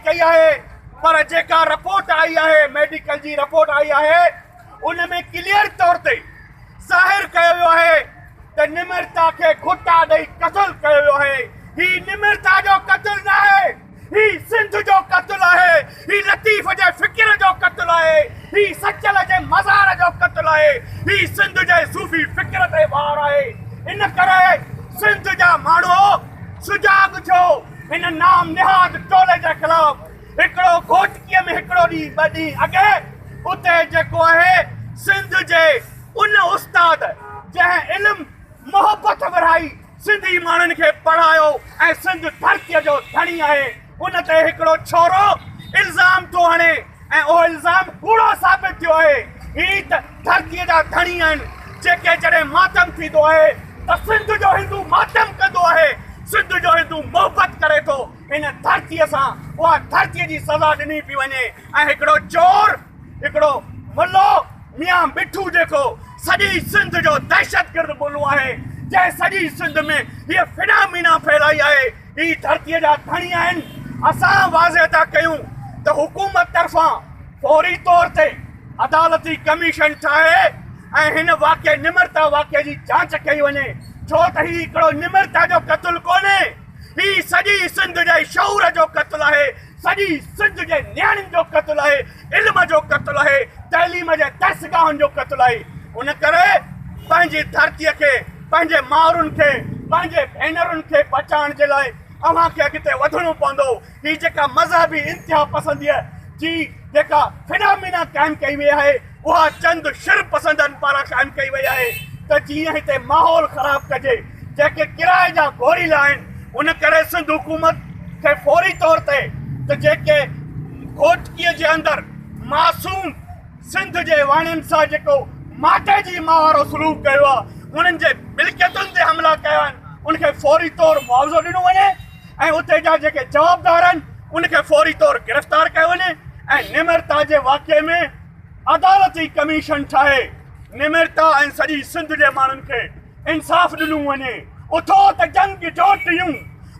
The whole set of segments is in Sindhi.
ڪئي آهي پر جيڪا رپورٽ آئي آهي ميڊيڪل جي رپورٽ آئي آهي ان ۾ ڪليئر طور تي ظاهر ڪيو ويو آهي ته نمرتا کي گهٽا ڏئي قتل ڪيو ويو آهي. هي نمرتا جو قتل ناهي، هي سنڌ جو قتل آهي، هي لطيف جي فڪر جو قتل آهي، هي سچل جي مزار جو قتل آهي، هي سنڌ جي صوفي فڪر تي وار آهي. ان ڪري سنڌ جا ماڻهو سجاڳ ٿيو هن نام نهاد ٽولي جي خلاف. هڪڙو گهوٽڪيء ۾ هڪڙو ڏينهن ٻه ڏينهن اڳي اتي جيڪو آهي سنڌ جي ان استاد جنهن علم محبت ورهائي سنڌي ماڻهن کي پڙهايو ۽ سنڌ ڌرتيء جو ڌڻي آهي ان تي هڪڙو ڇورو الزام ٿو هڻي ۽ اهو الزام ڪوڙو ثابت ٿيو آهي. هي ته ڌرتيء جا ڌڻي آهن جيڪي جڏهن ماتم ٿيندو آهي ته سنڌ جو هندو ماتم ڪندو آهي، سنڌ جو هندو محبت ڪري ٿو. هن ڌرتيء سان اها ڌرتيء جي سزا ڏني پئي وڃي ۽ هڪڙو چور، هڪڙو ملو ميان مٺو جيڪو سڄي سنڌ جو دهشتگرد ملو آهي، جنهن سڄي سنڌ ۾ هيء فنامينا ڦهلائي آهي، هي ڌرتيء جا ڌڻي آهن. اسان واضح ٿا ڪيون ته حڪومت طرفان فوري طور تي عدالتي ڪميشن ٺاهي ۽ هن واقعي نمرتا واقعي جي جاچ ڪئي وڃي، ڇو ته هي هڪڙو نمرتا جو قتل ڪونهي. هي سڄي سنڌ جي شعور جو قتل آهي، سڄي سنڌ جي نياڻين جو قتل آهي، علم جو قتل آهي، تعليم جي درسگاهن جو قتل آهي. ان ڪري پنهنجي ڌرتيء کي، پنهنجي مائرن کي، پنهنجي ڀينرن کي بچائڻ جي لاء اوهان کي اڳتي وڌڻو پوندو. هي جيڪا مذهبي انتها پسنديء جي جيڪا فنامينا قائم ڪئي وئي آهي، اها چند شر پسندن پاران قائم ڪئي وئي آهي ته جيئن هتي ماحول خراب ڪجي، جيڪي ڪرائي جا گوريلا آهن، ان ڪري سنڌ حڪومت کي فوري طور تي ته جيڪي گهوٽڪي جي اندر معصوم سنڌ جي واڻين سان جيڪو ماٽي جي ماء وارو سلوڪ ڪيو آهي، انهن جي ملڪيتن تي حملا ڪيا آهن، ان کي فوري طور معاوضو ڏنو وڃي ۽ اتي جا جيڪي جوابدار آهن ان کي فوري طور گرفتار ڪيو وڃي ۽ نمرتا جي واقعي ۾ عدالتي ڪميشن ٺاهي نمرتا ۽ سڄي سنڌ جي ماڻهن کي انصاف ڏنو وڃي. اٿو ته جنگ جوٽيون،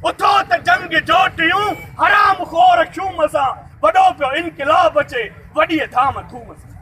اٿو ته جنگ جوٽيون، حرام خور شوم سان وڏو پيو انقلاب اچي وڏيء ڌام ڌوم سان.